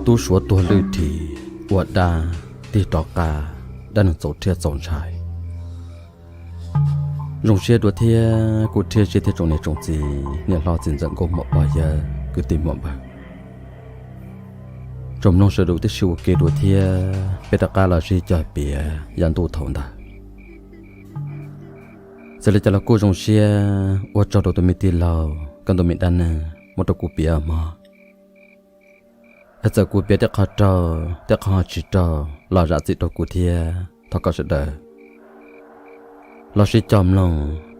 Tub Suav tuag lwj ris, ua dab tig rov qab, dab neeg txaus rhiab txaus ntshai. Zoo siab dua thiab kuj rhiab siab thiab tsoom niam tsoom txiv, niam hlob txiv ntxawm nkauj muam pog yawg kwv tij muam npawg, tsoom mloog sawv daws tib si ua ke dua thiab peb rov qab los sib cog piav yav ntuj thaum ntawd. Txawm li cas los kuj zoo siab ua tsaug rau tus me tij laug koj ntu me dab neeg muab rau kuv piav mog. Es txawm kuv piav tej qhov raug tej qhov tsis raug los zam txim rau kuv thiab thov kom sawv daws los sib cog mloog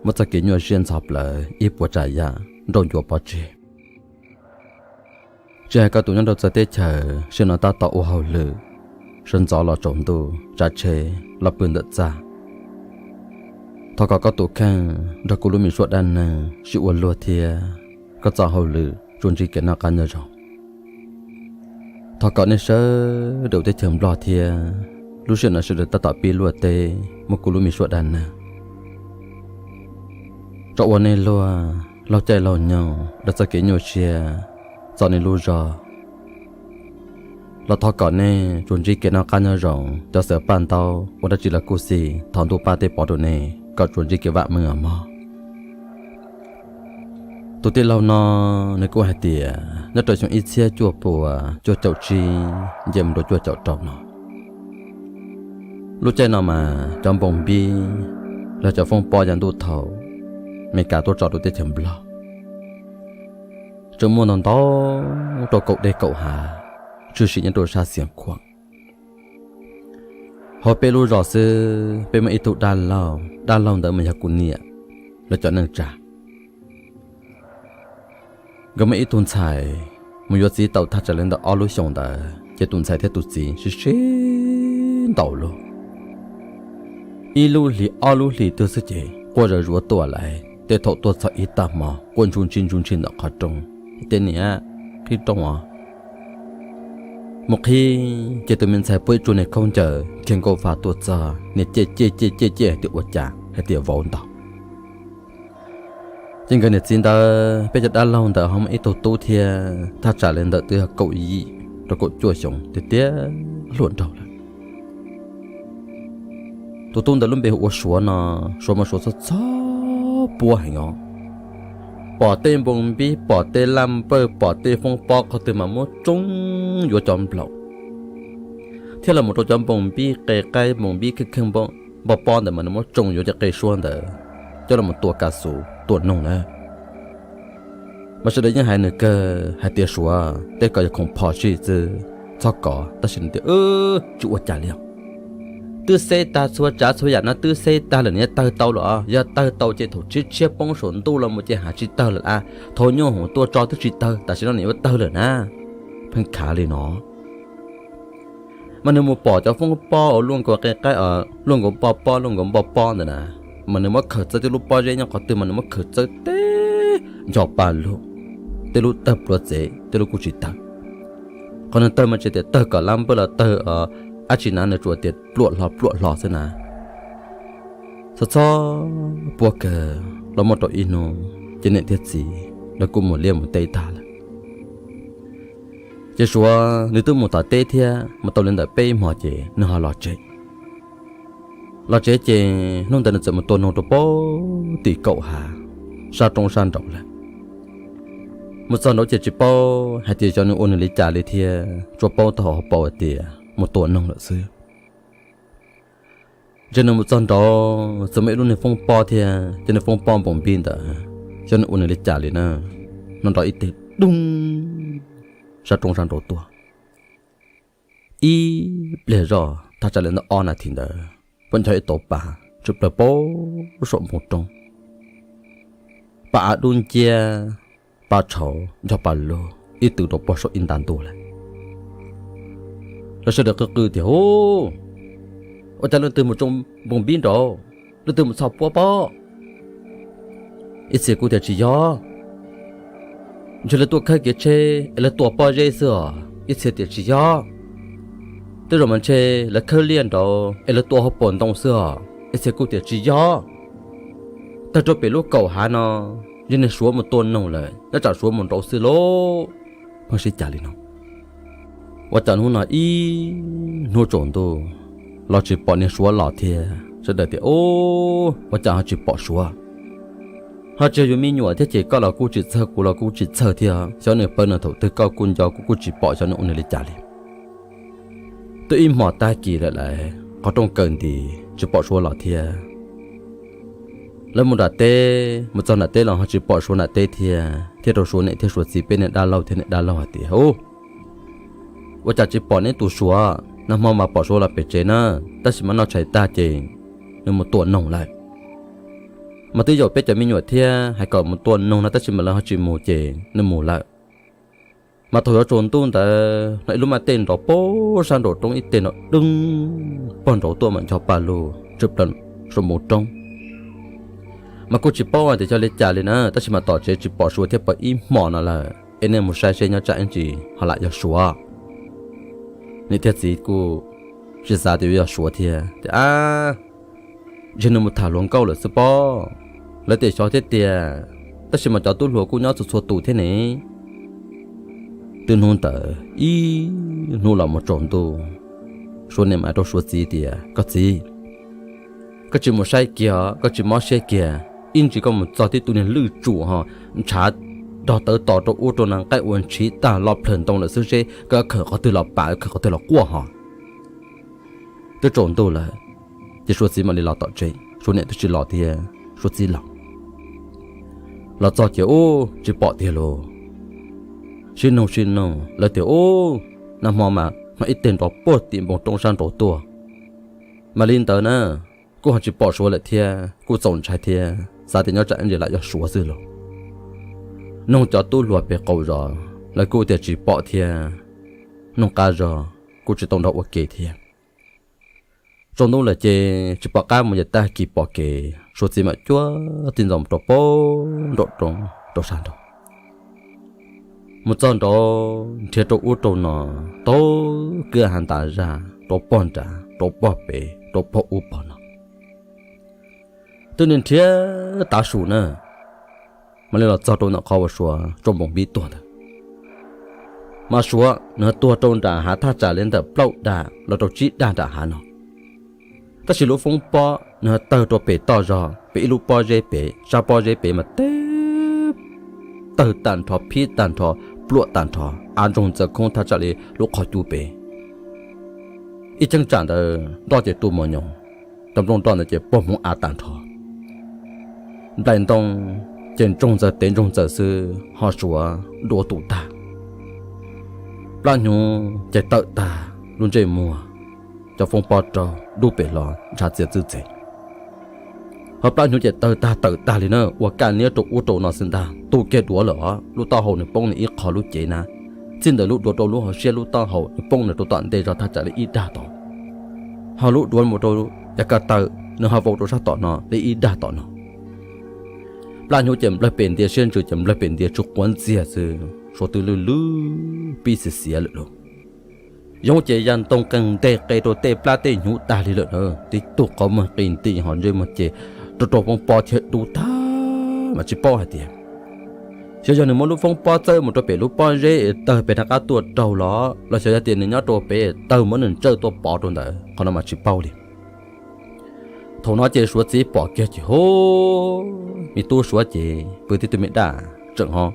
muab txoj kev nyuaj siab ntxhov plawv ib puas tsav yam nrauj ncuav pov tseg. Tsis hais koj tus nyob rau txawv teb chaws sim no tab tom ua hauj lwm, sawv ntxov los tsaus ntuj tsav tsheb los pw ntawm txaj, thov kom koj tus kheej nrog kuv lub me suab dab neeg sib ua luag thiab koj txoj hauj lwm tsuas ntsib kev noj qab nyob zoo. Thov kom nej sawv daws teb chaws Nplog thiab lub sij hawm no sawv daws tab tom pib luaj teb muab kuv lub me suab dab neeg tso ua nej luag laug caij laug nyoog rau txoj kev nyuaj siab txog nej lub zog. Los thov kom nej tsuas ntsib kev noj qab nyob zoo, cov xaws paj ntaub ua dab tsi los kuj xij, thov ntuj pab tej pov rau nej kom tsuas ntsib kev vam meej os mog. Tus tij laug no nws kuj hais tias nyob rau xyoo ib txhiab cuaj puas cuaj caum tsib nce mus rau cuaj caum rau no, lub caij no mas cov npoos npib los cov foob pob yav ntuj thaum Meskas tuaj tso rau teb chaws Nplog tseem muaj ntau ntau rau kaum dej kaum hav, tshwm sim nyob rau sab Xiav Khuam. Hauv peb lub zos xwb peb muaj ib tug dab laug, dab laug ntawd mas yog kuv niam lawv cov neej tsa. Nkawd muaj ib tug ntxhais mus yuav txiv tau thaj tsam li ntawm ob lub xyoos ntawd ces tus ntxhais thiab tus txiv sib sib ntaus lug. Ib lub hlis ob lub hlis twg xwb ces quaj zuj zus tuaj lawm, tej thaum tuaj txog ib tag hmo quaj ntsuj ntsij ntsuj ntsij ntawm qhov rooj, tias niam, qhib rooj os. Mus qhib ces tus me ntxhais puag ib tsuag niag khaub ncaws kiag nkauj vaj tuaj txog, niam cem cem cem cem cem hais tias ua cas, hais tias vauv ntaus. Ces nkawd niam txiv ntawd peb cov dab laug ntawd ho muaj ib tug tub thiab thaj tsam li ntawm twb yog kaum yim rau kaum cuaj xyoos tiag tiag, hluas nraug lawm. Tus tub ntawd lub npe hu ua Suav no, Suav mas Suav txhob txhob puab heev os. Pom tej npoos npib, pom tej laj npawj, pom tej foob pob qhov twg mas muab tsoo yuav cov nplaum, thiab los mus rau cov npoos npib qe qaib, npoos npib kheej kheej, npoj pob ntawd mas nws muab tsoo yuav cov qe suab ntawd coj los tua kav xus tua noog na. Mas sawv daws yeej hais nws kawg hais tias Suav tej ko yog khoom phom sij xwb, txhob kov, tab sis nws tias tsis ua cas li os. Twb xeb tag txhua tsav txhua yam no twb xeb tag lawm, nws yuav tawg tau los? Yog tawg tau ces thaum tshiab tshiab poob saum ntuj los mus ces hais tsis tawg lawm a. Thaum nyuj hoom tuaj tso twb tsis tawg, tam sim no nws yuav tawg lawm na. Pheej khav li no. Mas nws mus pom cov foob pob uas luaj nkaus qe qaib, luaj nkaus npoj pob, luaj nkaus npoj pob ntawd na, mas nws muab khaws txawb tej lub pob zeb nyob qhov twg mas nws muab khaws txawb teb ncho pa lug, tej lub tawg pluav txev, tej lub kuj tsis tawg. Qhov nws tawg mas tsis tias tawg kom lab npawj los tawg dab tsi na, nws tsuas tias pluam hlo pluam hlo xwb na. Txhob txhob puab kawg los muaj rau ib hnub ces niam thiab txiv lawv kuj mus liaj mus teb tag lawm. Ces Suav nws twb mus tom teb thiab mus tau li ntawm peb hmo ces nws ho los tsev. Los tsev ces hnub ntawd nws txawm mus tua noog rau puag tim kaum hav, sab roob sab nraud lawm. Mus txog nraud ces tsis paub hais tias xyov nws ua nws li cas li thiab, tsuas paub tau hauv paus hais tias mus tua noog lawm xwb. Ntshe nws mus txog nraud txawm muaj ib lub niag foob pob thiab cov niag foob pob npoos npib ntawd, xyov nws ua nws li cas li na, no nrov ib teg doob sab roob sab nraud tuaj. Ib pliag zoj thaj tsam li ntawm ob nas this ntawd, puab ncho ib tauv pas tshwm plaws puag saum npoo roob, pas av dub nciab, pas tshauv ncho pa lug ib tw rau puag saum ib nta ntuj lawm. Lawv sawv daws qw qw tias, Hu, ua cas leej twg mus tsoo npoos npib nraud, leej twg mus txhos puab pob? Ib txhia kuj tias, Tsis yog, Ntshe lawv tuaj khawb kev tsheb es lawv tua pob zeb xwb os. Ib txhia tias tsis yog, tej zaum mas ntshe lawv khawb liaj nraud es lawv tua hauv paus ntoo xwb os. Ib txhia kuj tias tsis yog, tawg rau pem lub kaum hav no, yog niag Suav mus tua noog lawm, nyob tsam Suav mus nraud xwb lauj. Pheej sib cav li no. Ua cas hnub no ib hnub tsaus ntuj los tsis pom niag Suav los thiab. Sawv daws tias, Ub, ua cas ho tsis pom Suav? Ho tsis yog yus me nyuam thiab ces koj los kuj tsis txhawj, kuv los kuj tsis txhawj thiab. Xyov nws pawv no thaum twg, koj kuj nco, kuv kuj tsis pom, xyov nws ua nws li cas li. Twb ib hmos tag kis lawm, qhov rooj kaw nti, tsis pom Suav los thiab. Lawv mus nram teb, mus txog nram teb los ho tsis pom Suav nram teb thiab. Thiaj rau Suav niam thiab Suav txiv peb niag dab laug thiab niam dab laug hais tias, Ub, ua cas tsis pom neb tus Suav? Nag hmo mas pom Suav los pem tsev na, tab sis mas noj tshais tag ces nws mus tua noog lawm. Mas twb yaum peb cov me nyuam thiab hais kom mus tua noog no, tab sis mas lawv ho tsis mus ces nws mus lawm. Mas thaum yuav tsaus ntuj ntawd no ib lub maj tej nrov pog sab nraum roob, ib teg nrov dub pog nraud tuaj mas ncho pa lug tsw plaws saum npoo roob. Mas kuj tsis paub hais tias yog li cas li na, tab sis mas tom tsev tsis pom Suav thiab pom ib hmos no lawm, es nej mus saib seb nyob tsam ib ntsis ho lam yog Suav. Niam thiab txiv kuj tsis xav tias yuav yog Suav thiab, tias, Ab, ntshe nws mus tham hluas nkauj lawm xwb pob. Lawv tias xyov thiab tiag, tab sis mas cov tub hluas kuj nyob txhua txhua tus thiab ne. Twb hnub ntawd ib hnub los mus tsaus ntuj, Suav niam mam rau Suav txiv tias, Koj txiv, koj tsis mus saib kiag os, koj tsis mob siab kiag, ib ntsis koj mus txog tib tug niag lwj tsum ho ntshav dog tawv tos rau ub rau no, nqaij ua ntshiv tag los plhawg ntoo lawm xwb, seb koj khawm qhov twg los pam, khawm qhov twg los quaj ho. Twb tsaus ntuj lawm, ces Suav txiv mam li los tom tsev, Suav niam twb tsis los thiab Suav txiv los. Los txog ces ub tsis pom tiag lauj. Sib nug sib nug lawv tias, Ub, nag hmo mas hnov ib teg nrov puag tim npoo roob sab nraud tuaj. Mas li ntawd na, kuj ho tsis pom Suav lawm thiab, kuj txaus ntshai thiab, xav tias nyob tsam ib ntsis lam yog Suav xwb lauj. Nug cov tub hluas pem qaum zos lawv kuj tias tsis pom thiab. Nug qab zog kuj tsis tau nrog ua ke thiab. Tsaus ntuj lawm ces tsis pom qab mus, ces tag kis pom kev Suav txiv mam cuab tij ntxoov rau pem nraum roob rau sab nraud. Mus txog nraud nrhiav rau ub rau no, tau kwj ha ntas zaj rau pog nrad rau pog pem rau pog ub pog no. Twb nrhiav tav su na, mam li los txog rau ntawm qhov uas Suav tsoo npoos npib tuag ntawd. Mas Suav nws tuag rau nram hav thaj tsam li ntawm plaub dag los rau tsib dag nram hav no. Tab sis lub foob pob nws tawg rau pem toj zog pem ib lub pob zeb pem, sab pob zeb pem mas teb tawg tag nrho, phib tag nrho, pluam tag nrho, av ntsoog ntxaws khoob thaj tsam li lub qhov cub pem. Ib cheeb tsam ntawd nroj ces tu mos nyoos, cov nplooj nroj ntawd ces pog hmoov av tag nrho. Nplaim ntoo ces ntsoog ntxaws tev ntsoog ntxaws xwb ho Suav duav tu tag. Plab hnyuv ces tawm tag lub ntsej muag, cov foob pob raug dub pem hlo ntshav txias txwj txev. Ho plab hnyuv ces tawg tag tawm tag li na, ua kaj niab rau ub rau no xwb ntag, tu kiag duav lawm os, lub taub hau nws poob nws ib qho lub cev na, txij ntawm lub duav rau lub hauv siab lub taub hau nws poob nws rau tom ntej zog thaj tsam li ib dag tod. Ho lub duav mus rau yav ko taw nws ho vau rau sab tom no li ib dag tom no. Plab hnyuv ces nplawg pem ntias, siab ntsws ces nplawg pem ntias, tsuj quav ntxiag xwb, Suav twb lwj lwj pib xiav xiav lawm lauj. Yoov ces ya ntoo qees nteg qe rau tej plab tej hnyuv tag li lawm na, tib tug qhov muag qis nti ho ntsej muag ces rau rau foob pob thiab dub tag mas tsis paub hais tias xyov yog nws muab lub foob pob txawb mus rau pem lub pob zeb es tawg pem rov qab tuaj raug los, los xyov yog tias nws nyob rau pem tawg muab nws ntsawj tuaj pov rau ntawd, qhov no mas tsis paub li. Thaum no ces Suav txiv pom kiag ces hu, me tub Suav ces pw tib tug me daj tseem ho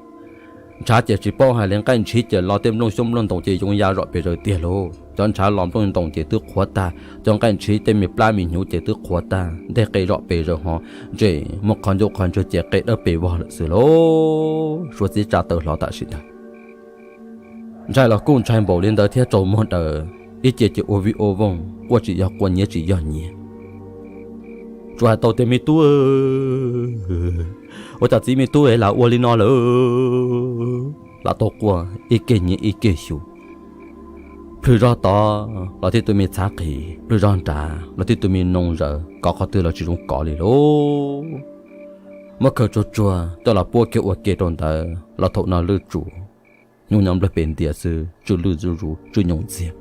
ntshav ces tsis paub hais li, nqaij ntshiv ces los tej nplooj xyoob nplooj ntoos ces yoov ya zom pes zaws tiag lauj. Cov ntshav los nplooj ntoos ces twb qhuav tag, cov nqaij ntshiv tej me plab me hnyuv ces twb qhuav tag, nteg qe zom pes zaws ho ntsej muag qhov ncauj qhov ntswg ces qe dawb pes vog lawm xwb lauj. Suav txiv tsa taw hlo tam sim ntawd. Ntshai los kuj ntshai npaum li ntawd thiab, tsaus muag daws ib ce ces ua vij ua vooj, quaj tsis yog quaj nyiav tsis yog nyiav. Tsuas hais tau tias me tub, ua cas txiv me tub es lam ua li no lawm. Lam tau quaj ib keg nyiav ib keg xyu. Plhws zog tod los thiaj tu me txhav qhis, plhws zog nrad los thiaj tu me noo zaws, kov qhov twg los tsis zoo kov li lauj. muab khaws tsuag tsuag coj los puab kiag ua ke rau ntawd los thaum no lwj tsum, nyooj nyoov nplawg pes ntias xwb, tsw lwj zuj zus tsw nyoos ntxiag.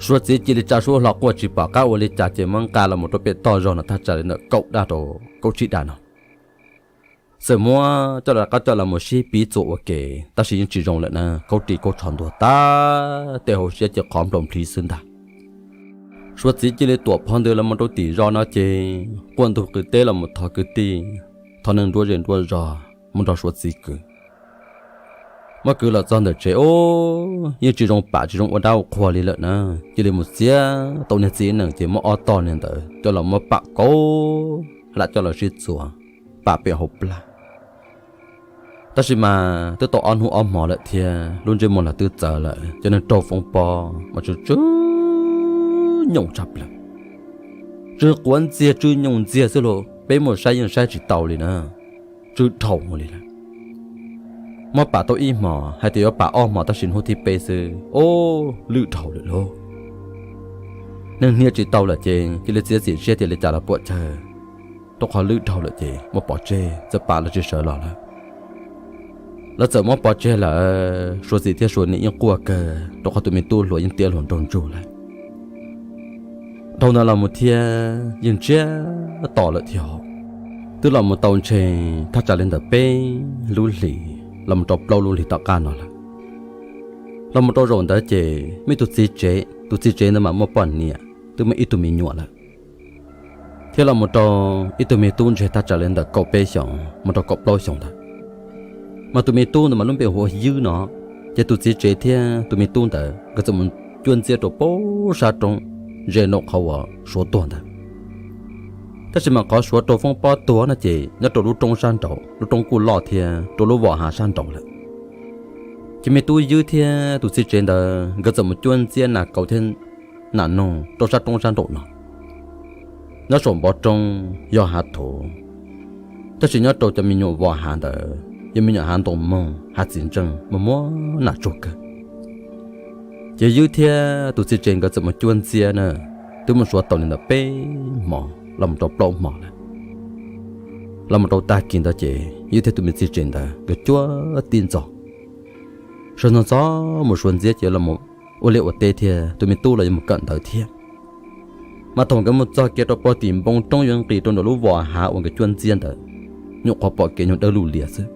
Suav txiv cia li tsa suab hlo quaj tsis pom qab ua li cas ces muab nqa los mus rau pem toj zog no thaj tsam li ntawm kaum daj rau kaum tsib daj no. Txawm muab coj los qab coj los mus sib piv txuas ua ke, tab sis yeej tsis zoo lawm na, khaub ris khaub tsho ntuag tag, tej hauv siab ces qhov nploo nplhis xwb ntag. Suav txiv cia li tuam phov ntws los mus rau tim zos no ces quaj ntug qws teb los mus thov kwv tij, thov neeg nruab zej nruab zog mus nrog Suav txiv kwv. Muab kwv los txog ntawm tsev, ub, yeej tsis zoo pam tsis zoo ua dab ua qhua li lawm na, cia li mus txiav tau niag txiv nees ces muab ob tog niag ntawd coj los muab pam kauv lam coj los sib txuas, pam pem hauv plag. Tab sis mas twb tau ob hnub ob hmo lawm thiab, lub ntsej muag los twb txawv lawm, cov neeg raug foob pob mas tsw tsw nyoos tshaj plaws. Tsw quav ntxiag tsw nyoos ntxiag xwb los peb mus saib yeej saib tsis tau li na, tsw dhau mus li lawm. Muab pam tau ib hmos hais tias yuav pam ob hmos tab sis hnub thib peb xwb, ub, lwj dhau lawm lauj. Neeg hnia tsis tau lawm ces cia li txiav txim siab tias li cas los puam chawj, rau qhov lwj dhau lawm ces muab pov tseg, txawm pam los tsis sawv los lawm. Lawv txawm muab pov tseg lawm, Suav txiv thiab Suav niam yeej quaj kawg rau qhov tus me tub hluas yeej tiav hluas nraug ntsug lawm. Dhau ntawd los mus thiab yeej ntsiag to lawm thiab hos, twb los mus tau ntshe thaj tsam li ntawm peb lub hlis los mus rau plaub lub hlis tom qab no lawm. Los mus rau zaum ntawd ces muaj ib tug txiv tsev, tus txiv tsev ntawd mas muaj poj niam twb muaj ib tug me nyuam lawm, thiab los mus rau ib tug me tub ntshe thaj tsam li ntawm kaum peb xyoos mus rau kaum plaub xyoos ntawd. Mas tus me tub ntawd mas lub npe hu ua Ywb no, ces tus txiv tsev thiab tus me tub ntawd nkawd txawm mus cuab ntxiab rau pem sab roob ze nraum qhov uas Suav tuag ntawd. Tab sis mas qhov Suav raug foob pob tuag no ces nyob rau lub roob sab nraud, lub roob kuj loj thiab rau lub vos hav sab nraud lawm. Ces me tub Ywb thiab tus txiv tsev ntawd nkawd txawm mus cuab ntxiab nas kauv thiab nas noog rau sab roob sab nraum no. Nyob saum npoo roob yog hav thuv, tab sis nyob rau cov me nyuam vos hav ntawd yog me nyuam hav ntoo moog, hav txiv ntseej, muaj muab nas tsuag kawg. Ces Ywb thiab tus txiv tsev nkawd txawm mus cuab ntxiab na, twb mus Suav tau li ntawm peb hmos los mus rau plaub hmos lawm. Los mus rau tag kis ntawd ces Ywb thiab tus me txiv tsev ntawd nkawd cuab tib ntxov, sawv ntxov ntxov mus Suav ntxiab ces los ua liaj ua teb thiab, tus me tub los yuav mus kawm ntawv thiab. Mas thaum nkawd mus txog kiag rau pem tim npoo roob yuav nqis rau ntawm lub vos hav uas nkawd cuab ntxiab ntawd, nyuam qhuav pom kev nyuag dawb lug lias xwb.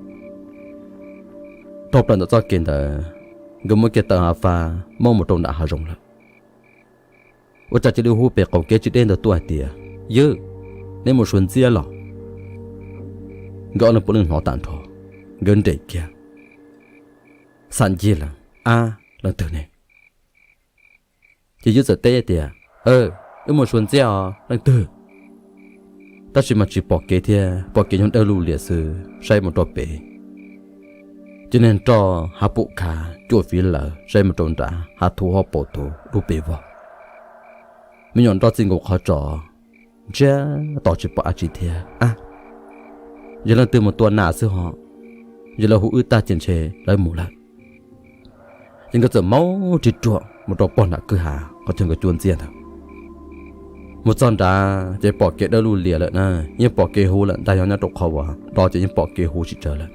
Dhau plaws ntawm txoj kev ntawd, nkawd muab kiag taw hav fab muab mus rau nram hav zoov lawm. Ua cas cia li hu pem qaum kev tsis deb ntawd tuaj hais tias, Ywb, neb mus Suav ntxiab los? Nkawd ob leeg puav leej hnov tag nrho, nkawd nres kiag, xam ncig lawm, ab, leej twg ne? Ces Ywb txawm teb tias, Wb mus Suav ntxiab os, leej twg? Tab sis mas tsis pom kev thiab, pom kev nyuag dawb lug lias xwb, saib mus rau pem ces niag nroj hav pum khav cuaj fiv lawm, saib mus rau nram hav thuv hauv paus thuv dub pes vog. Me nyuam nroj txij nkaus qhov tsos, ntsiag to tsis pom dab tsi thiab. Ab, yog leej twg mus tua nas xwb ho, yog lawv hu wb tag ces ntshe lawv mus lawm. Ces nkawd txawm maub rig ruag mus rau pem nram kwj ha qhov chaw nkawd cuab ntxiab ntawd. Mus txog nrad ces pom kev dawb lug lias lawm na, yeej pom kev huv lawm ntag, yog nyob rau qhov uas do ces yeej pom kev huv tsis tsawg lawm.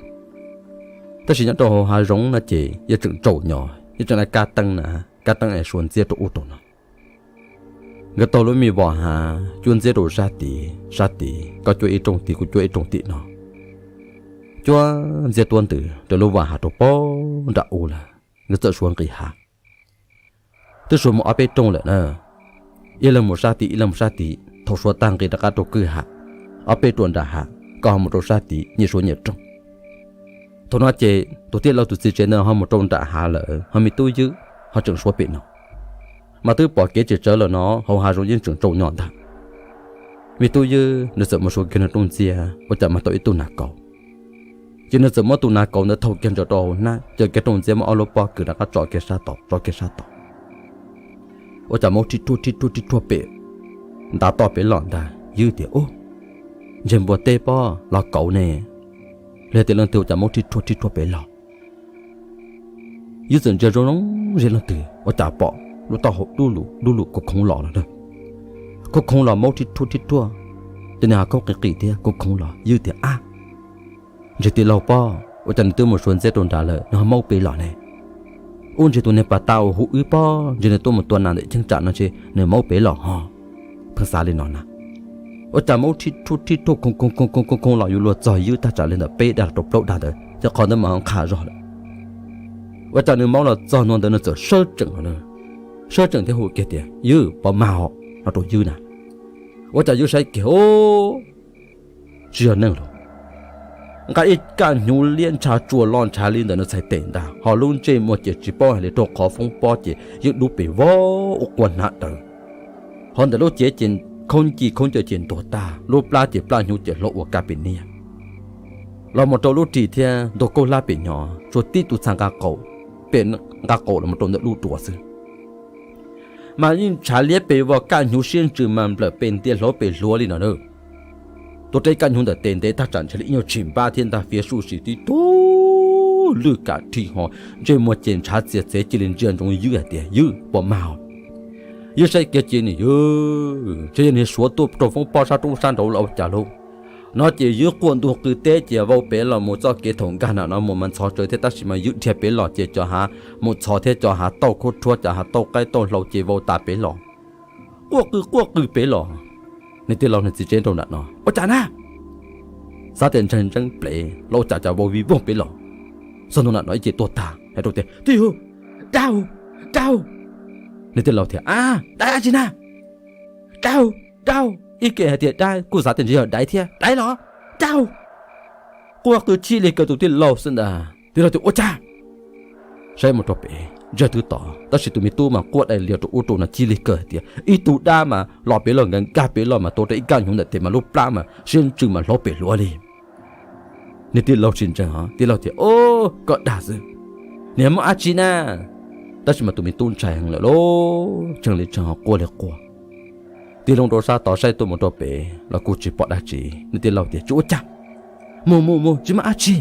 Tab sis nyob rau hauv hav zoov no ces yeej tseem tsaus nyo, yeej tseem na kab teeb na, kab teeb es Suav ntxiab rau ub rau no. Nkawd taug lub me vos hav cuab ntxiab rau sab tid, sab tid koj cuab ib rooj tid kuv cuab ib rooj tim no. Cuab ntxiab tuab ntws raws lub vos hav rau pem nram ub lawm, nkawd txawm Suav nqis hav. Twb Suav mus ob peb rooj lawm na, ib leeg mus sab tid ib leeg mus sab tid, thaum Suav tag nqis rov qab rau kwj ha, ob peb ruam nram hav, koj ho mus rau sab tid nyias Suav nyias rooj. Thaum no ces tus tij laug tus txiv tsev ntawd ho mus rau nram hav lawm, ho me tub Ywb ho tseem Suav pem no. Mas twb pom kev tsis tsawg lawm no, hauv hav zoov yeej tseem tsaus nyo ntag. Me tub Ywb nws txawm mus Suav kiag nws rooj ntxiab, ua cas mas tau ib tug nas kauv. Ces nws txawm muab tus nas kauv ntawd thau kiag ntsaws rau hauv hnab, caws kiag rooj ntxiab, muab ob lub pob kws rov qab tso kiag sab tod, tso kiag sab tod. Ua cas maub rhib ruaj rhib ruaj rhib ruaj pem ntav toj pem los ntag. Ywb tias, Ub, ntshe npua teb pob los kauv ne, los tias leej twg ua cas maub rhib ruaj rhib ruaj pem los. Ywb txawm ntsia zoo zoo, ntshe leej twg ua cas pom lub taub hau dub lug dub lug khoov khoov los lawm na. Khoov khoov los maub rhib ruaj rhib ruaj, Ces nws ho khoob qis qis thiab khoob khoob los, Ywg tias, Ab, ntshe tij laug pob, ua cas nws twb mus suav ntxeb rau nrad lawm, nws ho maub pem los ne? Ub, ntshe tus niag pas tas uas hu wb pob, ntshe nws tuaj mus tua nas ntawm cheeb tsam no ntshe nws maub pem los ho. Pheej xav li no na. Ua cas maub rhib rhuj rhib rhuj khoob khoob khoob khoob los yuav luag txog Ywg tag tsam li ntawm peb dag los rau plaub dag ntawd, ces qhov ntawd mas nqha zog lawm. Ua cas nws maub los txog ntua ntawd nws txawm sawb tsees, sawb tsees thiab hu kiag tias, Ywg, pov mag os, no rau Ywg na. Ua cas Ywg saib kiag, Ub, tsis yog neeg lauj. Nqa ib kaj hnyuv liab ntsha tsuas lo ntshav li ntawm nws txhais tes ntag, ho lub ntsej muag ces tsis paub hais li, raug qhov foob pob ces yeej dub pes vog ua qua hnav daws. Ho ntawm lub cev ces khaub nci khaub ncaws ces ntuag tag, lub plab ces plaj hnyuv ces hlob ua kaj pem niag los mus rau lub ris thiab ntuag kauj hlab pem nyob, tsuas tib tug txha nqa qaum, pem nqa qaum los mus rau ntawm lub duav xwb. Mas yeej ntshav liab pes vog, kaj hnyuv siab ntsws mas nplawm pes ntia hluav pes hluav li no na. Tuav rau ib kaj hnyuv ntawm tes ntev tag tsam ntshe li ib nyuag tshim npab thiab ntag, fiav suj si tib tug lwj kam rhi ho, ntsej muag ces ntshav txias txev cia li ntsia ntsoov Ywg hais tias, Ywg, pov mag os. Ywg saib kiag ces nws, Ywg, ntshe yog niag suav tuaj raug foob pob sab roob sab nraud los ua cas lauj. No ces Ywg quaj ntug qw teb ces vau pem los mus txoj kev thaum nkag na no mus mas ntxhov tsawv thiab, tab sis mas Ywg dhia pem los ces cov hav mus txhov thiab cov hav tauj khuab rhuab cov hav tauj qaib tauj hlau ces vau tas pem los. Quaj qw quaj qw pem los, nws tij laug nws txiv tsev rau nram no, Ua cas na? Xav tias ntshai ntseeb plev los ua cas cov vau vij voog pem los. Txog ntua nram no ib ce tuag tag hais rau tias, Twj yug, dab, dab. Nws tij laug tias, Ab, dab dab tsi na? Dab, dab. Ib ke hais tias dab kuj xav tias ntshe yog daiv thiab, daiv los, dab. Quaj qw chij li kawg tus tij laug xwb ntag. Tij laug tias, Ua cas? Saib mus rau pem ntsia twb tod, tab sis tus me tub mas quaj dai lias rau ub rau no chij li kawg hais tias ib tug dab mas los pem los nkag nkag pem los mas tuav rau ib kaj hnyuv ntawm tes mas lub plab mas siab ntsws mas hlob pem hluav li. Nws tij laug tsis ntseeg, tij laug tias, Ub, koj dag xwb, nws muaj dab tsi na? Tab sis mas tus me tub ntshai heev lawm lauj, tshee li tshee ho quaj li quaj. Tig loo rau sab tod saib tuaj mus rau pem los kuj tsis pom dab tsi. Nws tij laug tias, Tsis ua cas, mus mus mus, tsis muaj dab tsi.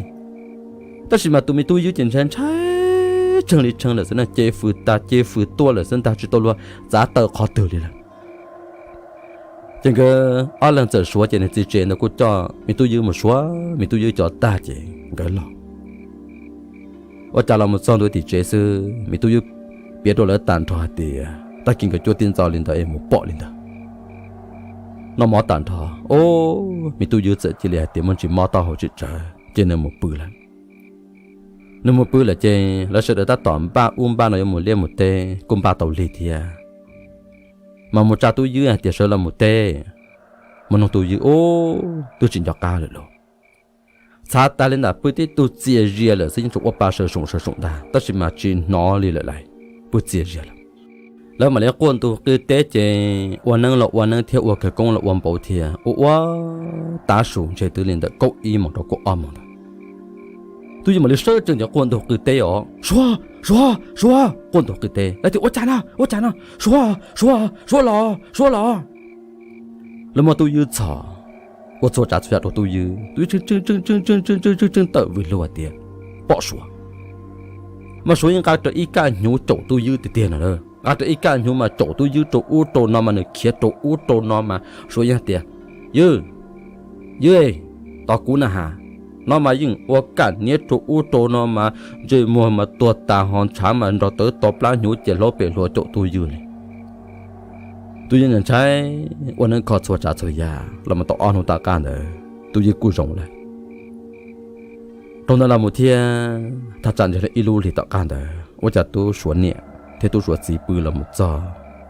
Tab sis mas tus me tub Ywg ces ntshai ntshai, tshee li tshee lawm xwb na, ce fws tas ce fws tuaj lawm xwb ntag, tsis tau luag txav taw qhov twg li lawm. Ces nkawd ob leeg txawm suav ces nws txiv tsev ntawd kuj coj me tub Ywg mus suav me tub Ywg cov tag ces nkawd los. Ua cas los mus txog ntua tim tsev xwb, me tub Ywg piav rau lawv tag nrho hais tias tag kis nkawd cuab tib ntxo li ntawd es mus pom li ntawd. Noj mov tag nrho, o, me tub Ywg txawm cia li hais tias muaj ntsis mob taub hau tsis tsawg ces nws mus pw lawm. Nws mus pw lawm ces lawv sawv daws tab tom npaj ub npaj no yuav mus liaj mus teb, kuj npaj tau lig thiab. Mas mus tsa tub Ywg hais tias sawv los mus teb, mus nug tub Ywg, ub, twb tsis nco qab lawm lauj. Txhav tas li ntawm pw tib tug txias zias lawm xwb, yeej tsuas ua pa sawv soom sawv soom ntag, tab sis mas tsis hnov li lawm lauj, pw txias zias lawm. Lawv mam li quaj ntug qw teb ces ua neeb los ua neeb thiab ua kawg koob los ua npaum thiab, ua ua tav su ntshe twb li ntawm kaum ib moos rau kaum ob moos ntawd. Tub Ywg mam li sawv tsees ces quaj ntug qw teb os, Suav, Suav, Suav, quaj ntug qw teb. Lawv tias, Ua cas no, ua cas no? Suav, Suav, Suav los, Suav los. Lawv muab tub Ywg txhom, ua txhua tsav txhua yam rau tub Ywg, tub Ywg tseem tseem tseem tawm vwm hlua tias pom Suav. Mas Suav yeej nqa rau ib kaj hnyuv caum tub Ywg tiag tiag no, nqa rau ib kaj hnyuv mas caum tub Ywg rau ub rau no mas nws khiav rau ub rau no mas Suav yeej tias, Ywg, Ywg, tos kuv na has. No mas yeej ua kaj hnyuv rau ub rau no mas ntsej muag mas tuag tas ho ntshav mas nrog tawv to plab hnyuv ces hlaub pem hlua caum tub Ywg li. Tub Ywg ntshai ua neeb kho txhua tsav txhua yam los mus tau ob hnub tom qab ntawd tub Ywg kuj zoo lawm. Rau ntawd los mus thiab thaj tsam ntshe li ib lub hlis tom qab ntawd ua cas tub Suav niam thiab tub Suav txiv pw los mus txog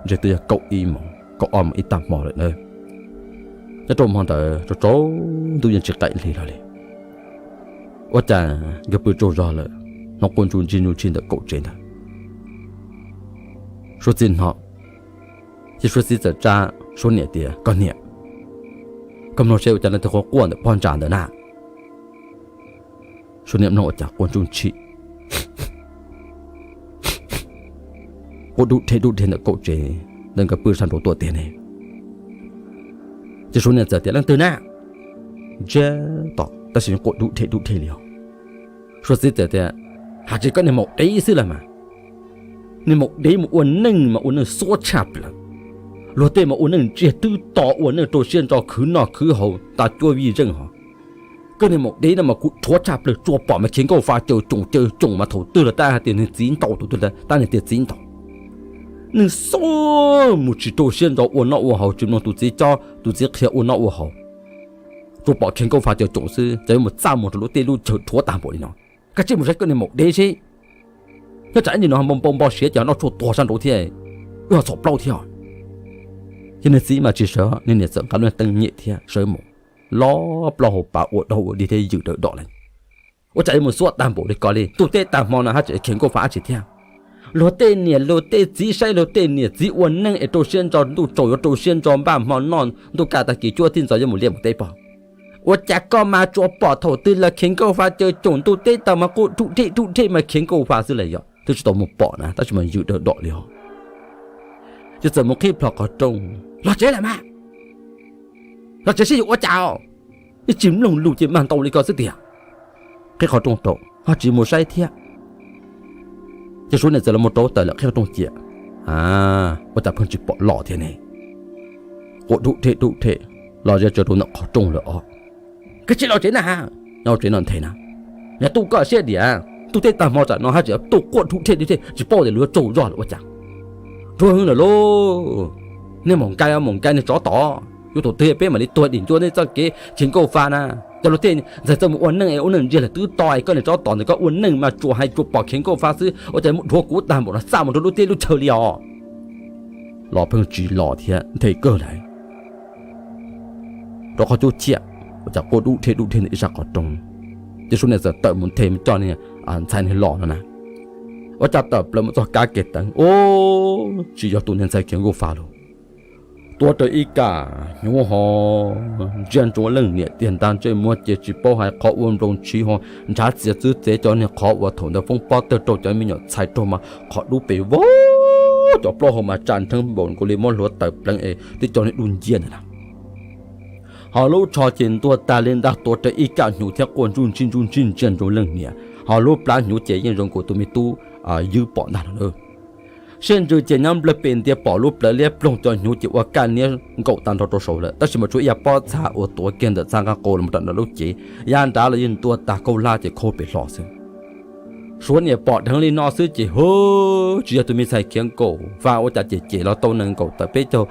ntshe twb yog kaum ib moos kaum ob moos ib tag hmo lawm na. Nyob rau hmo ntawd tsaus ntuj yeej tsis qaim hli hlo li. Ua cas nkawd pw tsaug zog lawm, hnov quaj ntsuj ntsig ntsuj ntsig ntawm kaum tsev ntawd. Suav txiv hnov, ces Suav txiv txawm tsa Suav niam tias, Koj niam, koj mloog seb ua cas leej twg quaj quaj ntawm pob ntsa ntawd na. Suav niam mloog ua cas quaj ntsuj ntsig, quaj dub dheg dub dheg ntawm kaum tsev ntawm nkawd pw sab nraud tuaj tiag ne. Ces Suav niam txawm tias, Leej twg na? Ntsiag to tab sis quaj dub dheg dub dheg li os. Suav txiv txawm tias, Has tsis koj niag maum dev xwb las mas, niag maum dev mus ua neej mas ua neej xuab tshaj plaws. Luag tej mas ua neej ntsiag twb to, ua neej rau siab ntso khwv noj khwv haus tas cuab vij zeej hos. Koj niag maum dev no mas kuv rhuav tshaj plaws, tsuas pom mas khiav nkauj fa caws coom caws coom mas thaum twg los tab hais tias niag txiv ntaus, tus twg tab niag tias txiv ntaus. Neej xub mus tsis rau siab ntso ua noj ua haus, tsis mloog tus txiv cob tus txiv qhia ua noj ua haus. Tsuas pom khiav nkauj fa caws coom xwb, ces yuav mus txaj muag rau lub teb lub chaw rhuav tag npaum li no. Koj sim mus saib koj niag maum dev seb, nyob tsam ib ntsis no ho npau npau siav ces ho noj tshuaj tuag sab nraud thiab, wb ho txhaum plaub thiab. Ces niag txiv mas tsis sawv, niag niam txawm nqa lub teeb nyem thiab sawv mus, lov plaub hau pas ua dog ua dig thiab ywm daws dom li. Ua cas yuav mus xuab tag npaum li ko li, ntuj teb tag hmo no haj tseem khiav nkauj fa dab tsi thiab? Luag tej niam luag tej txiv saib luag tej niam txiv ua neej es rau siab ntso, ntuj tsaus yuav rau siab ntso npaj hmo noj, ntuj kaj tag kis cuab tib ntxov yuav mus liaj mus teb pog. Ua cas koj mas tsuas pom thaum twg los khiav nkauj fa caws coom, ntuj teb tag mas quaj rhuj rhej rhuj rhej mas khiav nkauj fa xwb las yog twb tsis tau mus pom na, tab sis mas ywm daws dom li os. Ces txawm mus qhib plho qhov rooj los tsev lawm mas. Los tsev seb yuav ua cas, ib tsis mloog lus ces mag ntau li ko xwb tiag. Qhib qhov rooj rau ho tsis mus saib thiab. Ces Suav niam txawm los mus rau tawm lawm, qhib qhov rooj cia, ua cas pheej tsis pom los thiab ne? Quaj rhuj rhej rhuj rhej los ze tsawv rau ntawm qhov rooj lawm os. Koj sim los tsev na, nyob tsev no nthe na, yog tuaj koj siab diam, ntuj teb tag hmo tsam no haj tseem tuaj quaj rhuj rhej rhuj rhej, tsis paub tias luag yuav tsaug zog lawm ua cas. Ruam heev lawm lauj, niag maum nkai maum nkai niag tsov tom, yuav thaum twg peb mam li tuag dim ncua nej txoj kev khiav nkauj fa na. Cov luag tej ntxhais txawj mus ua neej es ua neej ntsiag lawm twb to es koj niag tsov tom ntawd koj ua neej mas tsuas hais tsuas pom khiav nkauj fa xwb, ua cas muab dhuav kuv tag npaum no, txaj mus rau lub teb lub chaw li os. Los pheej tsis los thiab, nthe kawg ntag. Rau qhov cub ciaj, ua cas quaj dub dhej dub dhej ntawm ib sab qhov rooj. Ces Suav niam txawm tawm mus nthe mus coj niag ntxhais niag los no na. Ua cas tawm plaws mus txog kab ke teev, ub, tsis yog tus niag ntxhais khiav nkauj fa lauj. Tuav rawv ib kaj hnyuv ho ntsia ntsoov leej niam tiag ntag, ntsej muag ces tsis paub hais qhov ua nploos ntshiv ho nrhav txiav txwv txev cov niag qhov uas thaum ntawd foob pob tawg rau cov me nyuam ntxhais raug mas qhov dub pes vog, cov plaub hau mas tsa nrheeb npaum nkaus li muab hluav taws pleev es twb cov niag dub nciab ntawd na. Ho lub tsho ces ntuag tag li ntag, tuav rawv ib kaj hnyuv thiab quaj ntsuj ntsij ntsuj ntsij ntsia ntsoov leej niam, ho lub plab hnyuv ces yeej zoo nkaus tus me tub ywb pom ntag no na. Siab ntsws ces nyob nplawg pes ntiag pom lub plawv liab ploog, cov hnyuv ces ua kaj niab nkaum tag nrho rau saud lawm, tab sis mas tshuav ib yam pob txha uas tuav kiag ntawm txaj nqaj qau los mus rau ntawm lub cev, yav nrad los yeej ntuag tag kaub hlab ces khaub pes hlo xwb. Suav niam pom dheev li no xwb ces hu, tsis yog tus me ntxhais khiav nkaum fa, ua cas ces ces los tau nees nkaum tawm peb caug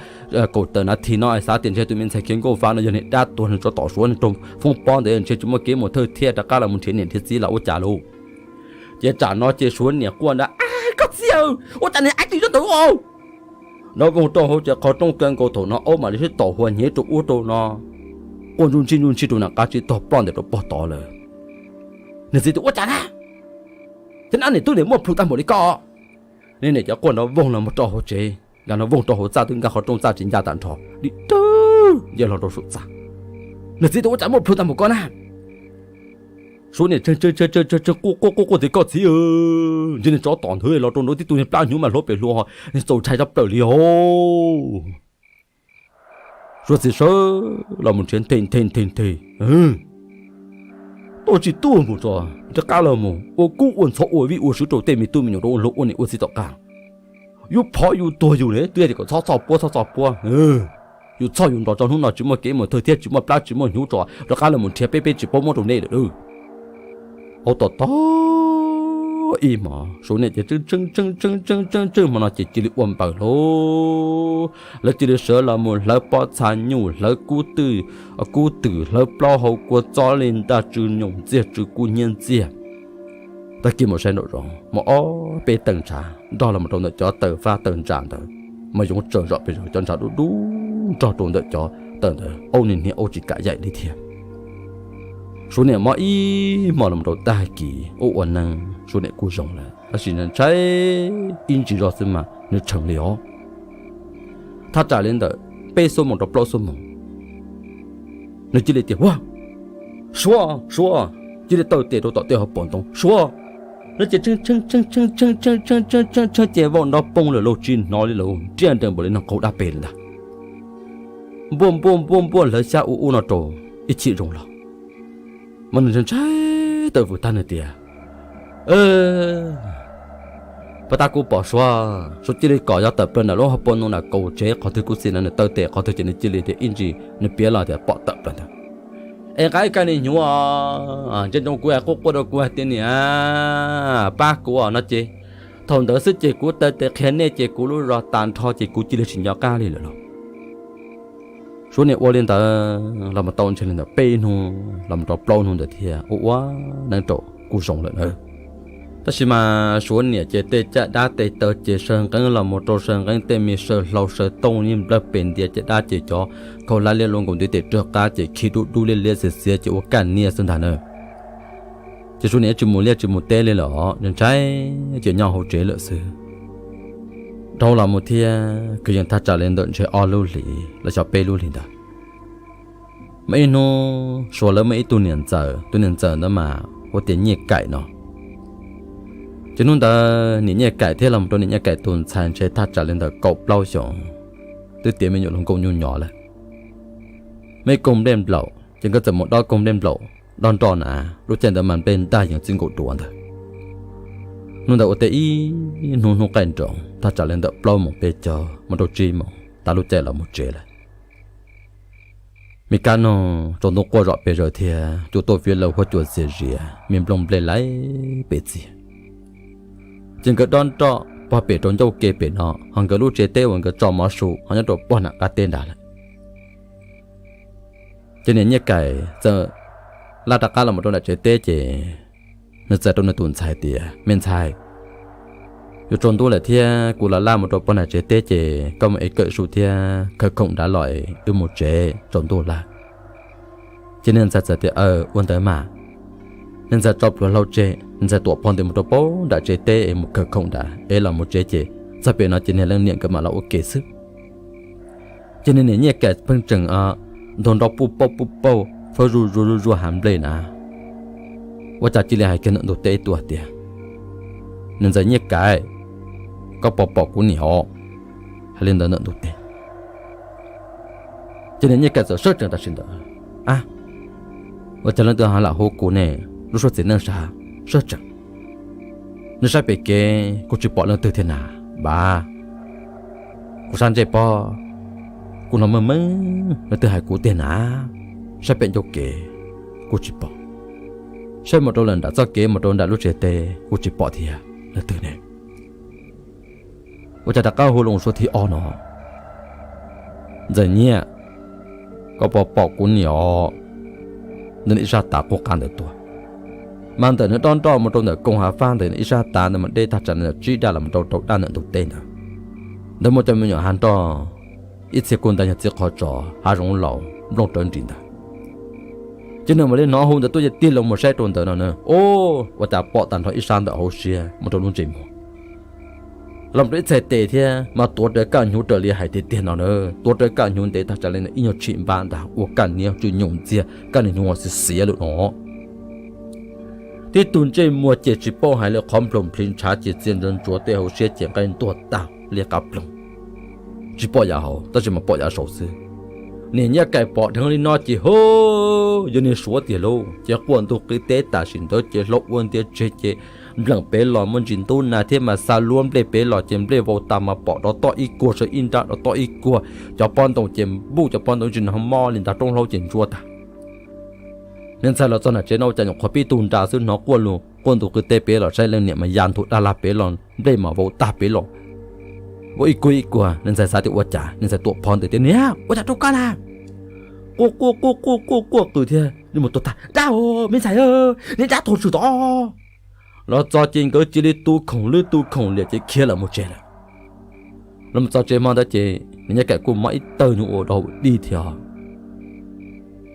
kaum tawm nas this no xav tias ntshe tus me ntxhais khiav nkaum fa no yog niag dab tuag niag tsov tom Suav niag raug foob pob ntawd ntshe tsis muaj kev mus thawj thiaj rov qab los mus nrhiav niam nrhiav txiv lawm ua cas lauj. Ces tsam no ces Suav niam quaj nrag, Koj txiv aw, ua cas niag aib tw zoj ntawd os? Nrov voog rau hauv ces qhov rooj kaw nkaus thaum no aub mam li sib taus hua hnyev rau ub rau no, quaj ntsuj ntsij ntsuj ntsij rau nram qab tsis tog ploj ntais rau pog tod lawm. Niag txiv tias, Ua cas na? Ces nab niam tub niam muaj plhus tag npaum li ko? Niag niam cov quaj nrov voog los mus rau hauv tsev, nkag nrov voog rau hauv txaj twb nkag qhov rooj txaj tsis ncaj tag nrho, dim dawb nce hlo rau saum txaj. Niag txiv tias, Ua cas muaj plhus tag npaum ko na? Suav niam tseem quaj quaj quaj tias, Koj txiv, ntshe niag tsov tom ntawd los rau nraud tib tug niag plab hnyuv mas hluav pes hlua, txaus ntshai tshaj plaws li os. Suav txiv sawv los mus nrhiav nthe nthe nthe nthe, tuaj tsis tuaj mus tso, rov qab los mus ua kub ua ntxhov ua vij ua sub rau tej me tub me nyuam rau ua luag ua niam ua txiv tom qab. Yus phov yus tuag yus ne, twb yog tias kom txhob txhoj puab txhob txhoj puab, yus txhoj yus nrog tso, hnub no tsis muaj kev mus thawj thiab tsis muaj plab tsis muaj hnyuv tso, rov qab los mus nrhiav peb, peb tsis paub muab rau nej lawm. Aub tom tog ib hmos, Suav niam ces tseeb tseeb tseeb tseeb tseeb tseeb hmo no ces cia li ua npaws lauj. Lawv cia li sawv los mus hlawv pob txha nyuj, hlawv kub twm, kub twm, hlawv plaub hau kua txob li ntag, tsw nyoos ntxiag tsw kub hnyiab ntxiag. Tag kis mus saib nraum zoov, muaj ob peb tawm ntshav nrog los rau ntawm cov taws fab taws ntsa ntawd, mas yoov tsaws zom pes zaws, cov ntshav dub dub nrog rau ntawm cov taws ntawd, aub niag niag aub tsis kam yaim li thiab. Suav niam mob ib hmos los rau tag kis ua ua neeg, Suav niam kuj zoo lawm tab sis ntshai ib ntsis zog xwb mas nws tshee li os. Thaj tsam li ntawm peb xuab moos rau plaub xuab moos, nws cia li tias, Ua, Suav, Suav! Cia li taw tes rau tom tej hauv paus ntoo, Suav! No ces tshee tshee tshee tshee tshee tshee tshee ces vau nrov poob lawm lauj, tsis hnov li lawm, nriaj nrees npaum li neeg qaug dab peg li ntag. Npuaj npuaj npuaj npuaj hlawv xyab ua ub no rau ib chim zoo los, mas nws ntshai ntshai tawm vwm tag nws tias, Puag ta kuv pom Suav, Suav cia li kom yog tawm plaws ntawm lub hauv paus ntoo ntawm kaum tsev qhov twg kuv xim na, nws taw tes qhov twg ces nws cia li tias ib ntsis nws piav los tias pom tawm plaws ntawd. Es nqa ib kab niag hnyuv os, ntsia ntsoov kuv, quaj quaj rau kuv hais tias niam, pab kuv os no ces, thaum ntawd xwb ces kuv taw tes qhia nej ces kuv lub zog tas nrho ces kuv cia li tsis nco qab li lawm lauj. Suav niam ua li ntawd los mus tau ntshe li ntawm peb hnub los mus rau plaub hnub ntawd thiab ua ua neeb rau kuj zoo lawm nawb. Tab sis mas Suav niam ces tej caj dab tej taw ces saw nqeeb los mus rau saw nqeeb, tej me saw hlau saw tooj yeej nplawg pes ntias caj dab ces cov khau hlab liab luaj nkaus ntiv tes rog qab ces khi dub dub liab liab xiav xiav ces ua kaj niab xwb ntag na. Ces Suav niam tsis mus liaj tsis mus teb li lawm, ntshai ces nyob hauv tsev lawm xwb. Dhau los mus thiab kwv yees thaj tsam li ntawm ntshe ob lub hlis los xyov peb lub hlis ntawd, muaj ib hnub Suav lawv muaj ib tug niam ntxawm, tus niam ntxawm ntawd mas hu tias Nyiaj Kaim no. Ces hnub ntawd niam Nyiaj Kaim thiab los mus rau niam Nyiaj Kaim tus ntxhais ntshe thaj tsam li ntawm kaum plaub xyoos, twb tiav me nyuam hluas nkauj nyuj nyos lawm. Muaj ib koog nplej nplaum ces nkawd txawm mus dob koog nplej nplaum dob nroj na, lub caij ntawd mas nplej ntaj yees txij nkaus duav ntawd. Hnub ntawd ua teb ib hnub hnub qaij nroos thaj tsam li ntawm plaub moos peb caug mus rau tsib moos tas lub caij los mus tsev lawm. Me kab noog tsaus ntuj quaj zom pes zaws thiab cua tuaj fiab lawv huab cua txias zias, me nplooj nplej laib pes txias. Ces nkawd dob nroj pog pem rau ncauj ke pem no, ho nkawd lub tsev teb uas nkawd tso mov su ho nyob rau pog nram qab teb nrad lawm. Ces niam Nyiaj Kaim txawm laj rov qab los mus rau nram tsev teb ces nws txais rau nws tus ntxhais tias, me ntxhais, yuav tsaus ntuj lawm thiab kuv los laj mus rau pog nram tsev teb ces koj mus ev kawm su thiab khawv khoom nrad los es wb mus tsev, tsaus ntuj lawm. Ces niag ntxhais txawm tias, aw, ua ntawd mas. Niag ntxhais tso pluav hlau tseg, niag ntxhais tuam phov ntawd mus rau pog nram tsev teb es mus khawv khoom nrad es los mus tsev ces txog pem no ces niag leej niam nkawd mam los ua ke xwb. Ces niag niam Nyiaj Kaim pheej tseem ntog nroj puj pauj puj pauj fawb zuj zuag zuj zuag hav nplej na. Ua cas cia li hais kiag ntawm ntug teb tuaj tias, niag ntxawm Nyiaj Kaim, koj puas pom kuv niam os? Hais li ntawd ntawm ntug teb. Ces niam Nyiaj Kaim txawm sawb tsees tam sim ntawd, a, ua cas leej twg ho lam hu kuv ne? Lub suab txiv neej sab, sawb tsees. Nej saib pem kev kuj tsis pom leej twg thiab na. Npab, kuv sab ntsej pob kuj hnov meej meej leej twg hais kuv tiag na. Saib pem ncauj kev kuj tsis pom. Saib mus rau lawm nram txoj kev mus rau nram lub tsev teb kuj tsis pom thiab leej twg ne. Ua cas rov qab hu loo suab thib ob no, ntxawm Nyiaj, koj puas pom kuv niam os? Ntawm ib sab tav qub qab ntawd tuaj. Mas ntawm nws dob nroj mus rau ntawm koog hav fab ntawd ib sab tav ntawd mas deb thaj tsam ntawm tsib daj los mus rau rau daj ntawm ntug teb ntawd. Ntawd muaj cov me nyuam hav nroj ib txhia kuj ntag yog txiv qhov tsos hav zoov laus nplooj rawv nris ntawd. Ces nws mam li hnov hu ntawd tuaj ces tig loo mus saib rau ntawd no na, o, ua cas pom tag nrho ib sab ntawm hauv siab mus rau lub ntsej muag los rau ib txhais tes thiab mas tuav rawv kaj hnyuv raws li hais tiag tiag no na, tuav rawv kaj hnyuv ntev tag tsam li ib nyuag tshim npab ntag ua kaj niab tsw nyoos ntxiag kaj niag hnyuv xiav xiav lawm no. Tib tug ntsej muag ces tsis paub hais li qhov nploos plhis ntshav ces txias ntsuav ntsuav tej hauv siab ces nqaij ntuag tag liab qab ploog. Tsis pom yav hauv tab sis mas pom yav saud xwb. Niam Nyiaj Kaim pom dheev li no ces ho yog niag suav tiag lauj, ces quaj ntug qw teb tam sim ntawd ces hlau ua ntiav tseg ces npleem pem los muaj ntsis ntub nas thiab mas xa luab nplej pem los ces nplej vau tas mas pom rov toj ib kuag saw ib nrab rov toj ib kuag, cov pob ntoo ces npuj cov pob ntoo tsis hnov mob li ntag, roob hlaub ces ntsuab tag. Niag ntxhais los txog nram tsev no ua cas nyuam qhuav pib tu nra xwb hnov quaj lus quaj ntug qw teb pem los saib leej niam mas ya ntug daj lag pem los nplej mas vau tag pem los. Vau ib kuag ib kuag, niag ntxhais xav tias ua cas, niag ntxhais tuam phov ntawd tias niam, ua cas rau koj na? Quaj quaj quaj quaj quaj quaj qw thiab li mus tuag tag, dab os me ntxhais, niag dab tuag tswm tod. Los txog ces nkawd cia li tu khoom lwb tu khoom liam ces khiav lawm mus tsev lawm. Los txog tsev hmo ntawd ces niam Nyiaj Kaim kuj mob ib tawg nyuj ua dog dig thiab.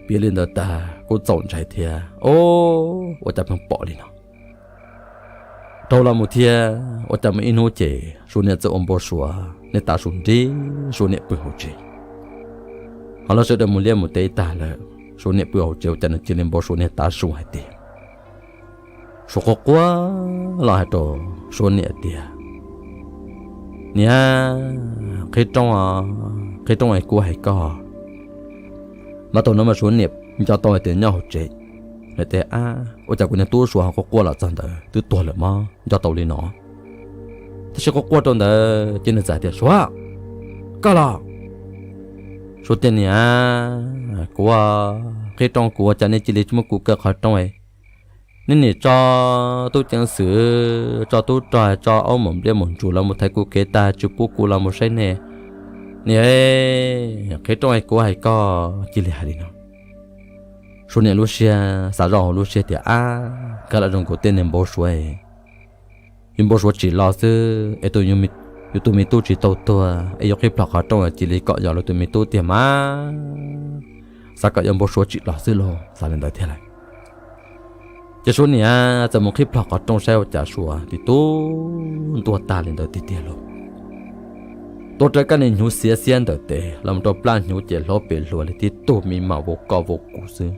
Piav li ntawd tag kuj txaus ntshai thiab, o, ua cas pheej pom li no. Dhau los mus thiab ua cas muaj ib hnub ces Suav niam txawm ua npau suav niag tav su nrib Suav niam pw hauv tsev. Ho lawv sawv daws mus liaj mus teb tag lawm, Suav niam pw hauv tsev ua cas nws cia li npau suav niag tav su hais tias, Suav quaj quaj los hais rau Suav niam tias, niam, qhib roob, qhib roob es kuv hais koj. Mas thaum no mas Suav niam nco tau hais tias nyob hauv tsev, nws tias, ab, ua cas kuv niag tub Suav ho quaj quaj los txog ntawd twb tuag lawm mog, nco tau li no. Tab sis quaj quaj rau ntawd ces nws txawm tias, Suav, koj los? Suav tias, Niam, kuv, qhib rooj kuv ua cas nej cia li tsis muab kuv kaw qhov rooj? Nej niam tso tub ceev xwm, tso tub rog, tso aub maum npliaj maum ntsuv los mus thaiv kuv kev tag tsis pub kuv los mus saib nej. Niam, qhib rooj, kuv hais koj cia li hais li no. Suav niam lub siab xav zoj hauv lub siab tias, Ab, nkag los zoo nkaus tej niag npau suav, yus npau suav tsim los xwb es tus, yus tus me tub tsis tau tuag es yuav qhib plhom qhov rooj cia li kom yog lawv tus me tub tiag mas, xav kom yog npau suav tsim los xwb lauj, xav li ntawd thiab lawm. Ces Suav niam txawm mus qhib plhom qhov rooj saib ua cas Suav tis tub ntuag tag li ntawd tiag tiag lauj. Tuav rawv kab niag hnyuv xiav xiab ntawm tes los mus rau plab hnyuv ces hlaub pes hluas li tib tug me mam vau koj vau kuv xwb.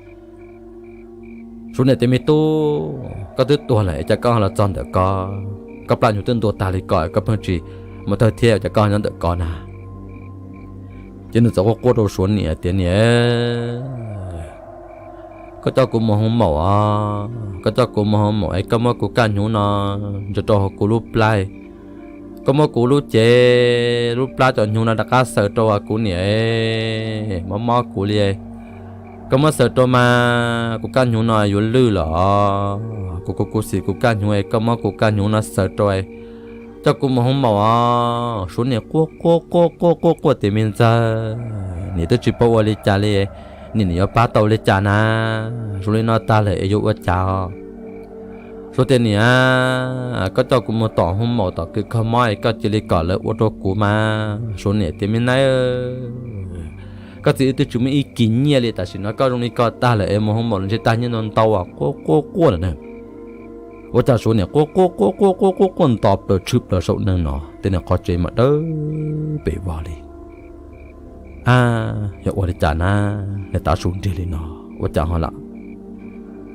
Suav niam tias, Me tub, koj twb tuag lawm es cas koj ho los txog ntawm ko? Koj plab hnyuv twb ntuag tag li ko koj pheej tsis mus tawg thiab cas koj nyob ntawm ko na? Ces nws txawm quaj quaj rau Suav niam tias, Niam, koj coj kuv mus hoo maum os, koj coj kuv mus hoo maum es koj muab kuv kaj hnyuv no ntsaws rau hauv kuv lub plab, koj muab kuv lub cev lub plab cov hnyuv no rov qab xaws rau kuv niam, mob mob kuv li. Koj muab xaws rau mas kuv kaj hnyuv no yuav lwj lawm os. Kuv kuv kuv xim kuv kaj hnyuv es koj muab kuv kaj hnyuv no xaws rau, coj kuv mus hoo maum os. Suav niam quaj quaj quaj quaj quaj quaj tias, Me ntxawg, niam twb tsis paub ua li cas li, niam nim yuav pab tau li cas na? Zoo li no tag lawm es yuav ua cas? Suav tias, Niam, koj coj kuv mus tom hoo maum tom kws kho mob es koj cia li kom lawv ua rau kuv mas. Suav niam tias, Me nab, koj txiv wb twb tsis muaj ib kis nyiaj li, tam sim no koj zoo li ko tag lawm es mus hoo maum los ntshe tag nyiaj ntau ntau, quaj quaj quaj lawm na. Ua cas Suav niam quaj quaj quaj quaj quaj quaj quaj nto plaws tshwm plaws saum neeg no, tej niag qhov tsev mas dawb pes vog li. Ab, yog ua li cas na, niag tav su nrig li no, ua cas ho lam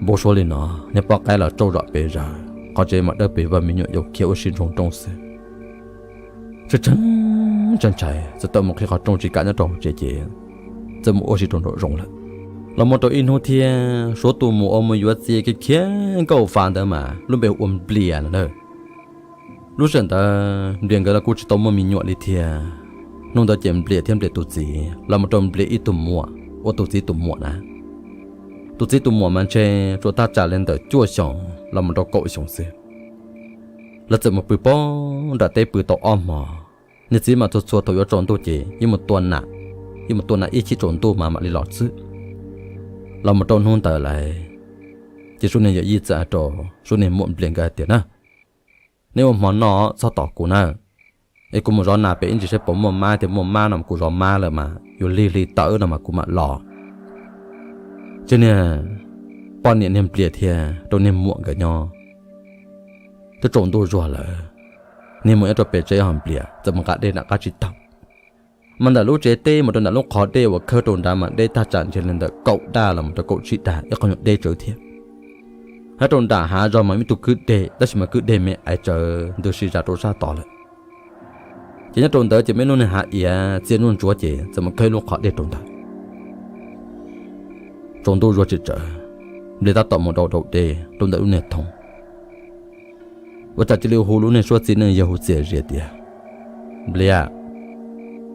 npau suav li no, niag poj qaib los tsauj zom pes zaws, qhov tsev mas dawb pes vog, me nyuam yaus khiav ua si nroo nrooj xwb. Tshee tshee ntshai txawm tawm mus qhib qhov rooj tsis kam nyob rau hauv tsev ces txawm mus ua si rau nraum zoov lawm. Los mus rau ib hnub thiab, Suav tus muam uas mus yuav txiv khiav khiav nkauj fa ntawd mas lub npe hu ua Nplias no na. Lub sij hawm ntawd Nplias nkawd los kuj tsis tau muaj me nyuam li thiab. Hnub ntawd ces Nplias thiab Nplias tus txiv los mus rau Nplias ib tug muam, ua tus txiv tus muam na. Tus txiv tus muam mas ntshe tsuas thaj tsam li ntawm cuaj xyoos los mus rau kaum xyoos xwb. Lawv txawm mus pw pem nram teb pw tau ob hmos. Niag txiv mas txhua txhua thaum yuav tsaus ntuj ces yeej mus tua nas, yeej mus tua nas ib chim tsaus ntuj mas mam li los xwb. Los mus rau hnub ntawd lawm, ces Suav niag yawm yij txawm hais rau Suav niag muam Nplias nkawd hais tias na, nej ua hmo noj txhob tos kuv na, es kuv mus zov nas pem ib ntsis saib puas muaj mab, tias muaj mab no mas kuv zov mab lawm mas yuav lig hli tawm no mas kuv mam los. Ces niag poj niam niag Nplias thiaj rau niag muam nkawd nyob. Twb tsaus ntuj zuag lawm, niag muam nyob rau pem tsev ho Nplias txawm mus nqa dej nram qab tsib taug. Mas ntawm lub tsev teb mus rau ntawm lub qhov dej uas khawb rau nrad mas deb tag tsam ntshe li ntawm kaum daj los mus rau kaum tsib daj, ib qho nyuag deb tsawv thiab. Hab rau nram hav zog mas ib tug kwj deg, tab sis mas kwj deg me aiv tsawv ntws si zam rau sab tod lawm. Ces nyob rau ntawd ces muaj ib lub niag hav iav txias nuj ntsuav ces txawm mus khawb ib lub qhov dej rau ntawd. Tsaus ntuj zuag tsis tsawv, Nplias tab tom mus dau dau dej rau ntawm lub niag thoo. Ua cas cia li hu lub niag suab txiv neej yawg hu txias zias tias, Nplias,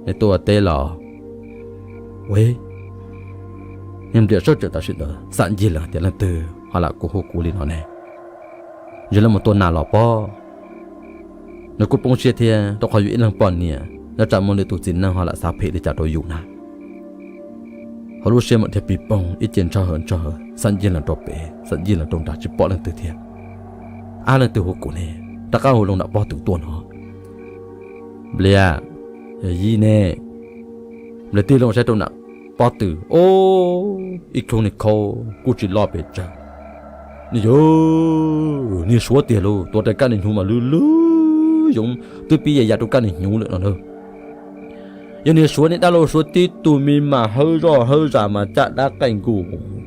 nej tuaj ua teb los? Ua, niag Nplias sawv tsees tam sim ntawd xam ncig lawm tias leej twg ho lam kuv hu kuv li no ne. Yog lawv mus tua nas los pob. Nws kuj poob siab thiab rau qhov yus ib leeg poj niam nyob tsam muaj lwm tus txiv neej ho lam xav phem li cas rau yus na. Hauv lub siab mam dhia pis poog ib ce ntshaw hawm ntshaw hawm xam ncig los rau pem xam ncig los rau nrad tsis pom leej twg thiab. Ab, leej twg hu kuv ne? Rov qab hu loo nram pob tw tuaj no. Nplias, yij ne. Nplias tig loo saib rau nram pob tw, o, ib khub niag khaub kuj tsis loj pes tsawg. Niag yawg, niag suav tiag lauj, tuav rawv kab niag hnyuv mas lwj lwj yoov twb pib ya ya rau kab niag hnyuv lawm no na. Yog niag suav niag dab laug suav tib tug me mas hawb zoj hawb zam mas caj dab qaij nkus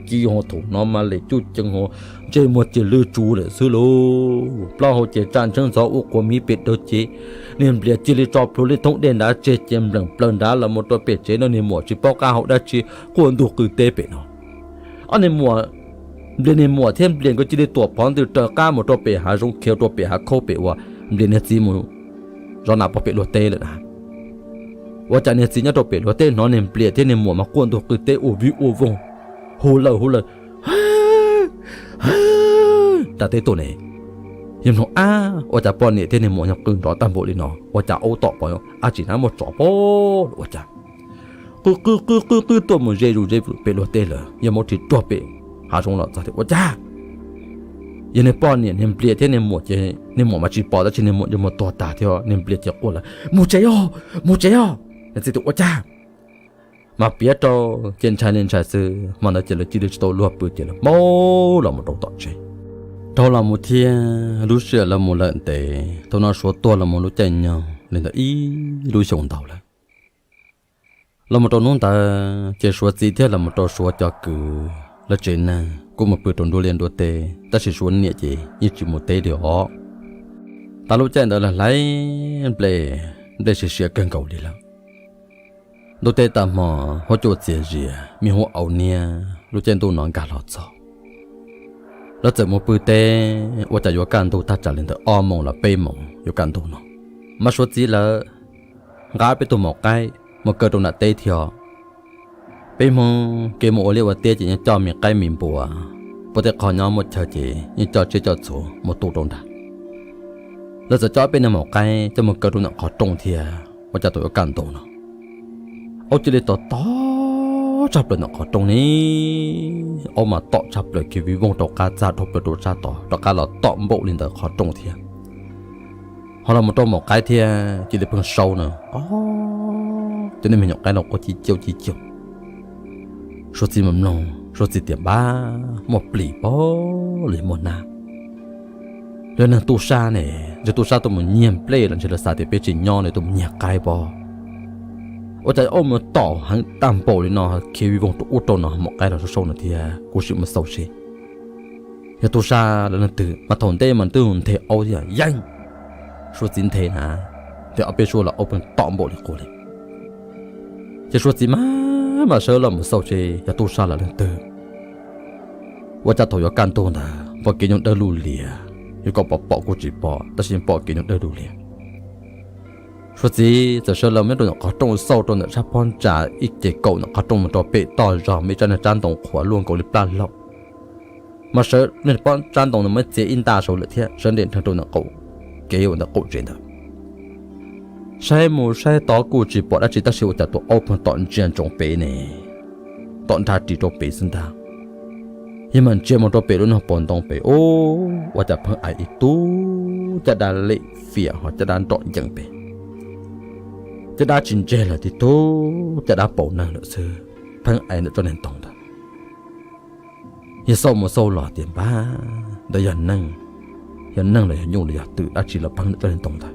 ci ho thaum no mas lem cuj ceev ho ntsej muag ces lwj tsuv lawm xwb lauj. Plaub hau ces tsa ntsheeb ntxhov ua quav miv pem dawg ces niag Nplias cia li tso plhuav li thoob dej nrad tseg ces npleem plaws nrad los mus rau pem tsev no. Niag muam tsis paub qab hau dab tsi quaj ntug qw teb pem no. Ob niag muam, Nplias niag muam thiab Nplias nkawd cia li tuam phov ntws raws qab mus rau pem hav zoov khiav rau pem hav khaub pem uas Nplias niag txiv mus zov nas pog pem luag teb lawm na. Ua cas niag txiv nyob rau pem luag teb hnov niag nplias thiab niag muam mas quaj ntuj qw teb ua vij ua voog, hu lawm hu lawm, nram teb tuaj ne. Yog nug ab, ua cas poj niam thiab niag muam yog qw nrov tag npaum li no, ua cas aub tom pom ab tsis na muaj tsov pob ua cas. Qw qw qw qw qw tuaj mus ze zus ze zus pem luag teb lawm, yog mus ris ruag pem hav zoov los txog tias ua cas yog niag poj niam niag nplias thiab niag muam ces niag muam mas tsis pom tab sis niag muam ntsej muag tuag tag thiab niag nplias ces quaj lawm, mus tsev os, mus tsev os. Niag txiv tias ua cas, mas piav rau ces ntshai li ntshai xwb, hmo ntawd ces lawv cia li tsis tau luag pw ces lawv maub los mus rau tom tsev. Dhau los mus thiab lub sij hawm lawv mus lawm ntev, thaum no Suav tuag los mus lub caij nyoog li ntawd ib lub xyoo ntau lawm. Los mus rau hnub ntawd ces Suav txiv thiab los mus rau Suav cov kwv lawv tsev neeg kuj mus pw rau nruab liaj nruab teb, tab sis Suav niam ces yeej tsis mus teb li os. Tau lub caij ntawd lawv hlais nplej, nplej siav siav kawg nkaus li lawm. Ntuj teb tag hmo, huab cua txias zias, me huab au niab, lub caij ntuj no nkag los txog. Lawv txawm mus pw teb, ua cas yuav kaj ntug tag tsam li ntawm ob moos los peb moos yuav kaj ntug no, mas Suav txiv lawv nqa peb tug maum qaib mus kaw rau nram teb thiab. Peb Hmoob kev mus ua liaj ua teb ces yeej coj me qaib me npua, puag tej qhov nyob muaj chaw ces yeej coj tsiaj coj txhu mus tu rau nrad. Lawv txawm coj peb niag maum qaib coj mus kaw rau ntawm qhov rooj thiab, ua cas thaum yuav kaj ntug no, aub cia li tom tom tshaj plaws ntawm qhov rooj ne. Aub mas tom tshaj plaws khiav vij voog rau qab txaj dhau plaws rau sab tod rov qab los tom npaum li ntawm qhov rooj thiab. Ho los mus rau maum qaib thiab cia li pheej sau na, o, cov niag me nyuam qaib los quaj ci ciauj ci ciauj. Suav txiv mus mloog, Suav txiv tias npab muaj plis pob los yog muaj nab, los neeg tub sab ne, ntshe tub sab tuaj mus nyiag nplej los ntshe lawv xav tias peb tsis nyob ne tuaj mus nyiag qaib pob. Ua cas aub mus tom heev tag npaum li no, khiav vij voog rau ub rau no, maum qaib los sau sau no thiab, kuv sim mus xauj seb yog tub sab los leej twg mas thaum ntej mas twb nthe aub thiab yeej. Suav txiv nthe na, nthe ob peb suab los aub pheej tom npaum li qub li. Ces Suav txiv mas mam sawv los mus xauj seb yog tub sab los leej twg. Ua cas thaum yuav kaj ntug ntawd pom kev nyoog dawb lug lias, yog koj pom pom kuj tsis pom tab sis pom kev nyoog dawb lug lias. Suav txiv txawm sawv los nyob rau ntawm qhov rooj xauj rau ntawm sab pob ntsa ib ce kaum ntawm qhov rooj mus rau pem toj zog me tsab neeg tsab ntoo qhuav luaj nkaus li plab hlaub. Mas sawv niag pob tsab ntoo no muab txiav ib nta saud lawm thiab sawv nres nrheev rau ntawm qaum kev uas ntawm qaum tsev ntawd. Saib mus saib tod kuj tsis pom dab tsi tab sis ua cas tus aub pheej tom ntsia ntsoov pem ne, tom nrhab ris rau pem xwb ntag. Yog mas ntsia mus rau pem lub niag paus ntoo pem ub, ua cas pheej ais ib tug caj dab lem fiam ho caj dab nrom ncees pem. Caj dab tsis ntseg lawm, tib tug caj dab paus neeg lawm xwb, pheej ais ntawm tsob niag ntoo ntawd. Yog xauj mus xauj los tias npab, ntawd yog neeg, yog neeg los yog nyuj los yog twm dab tsi los pheej ntawm tsob niag ntoo ntawd.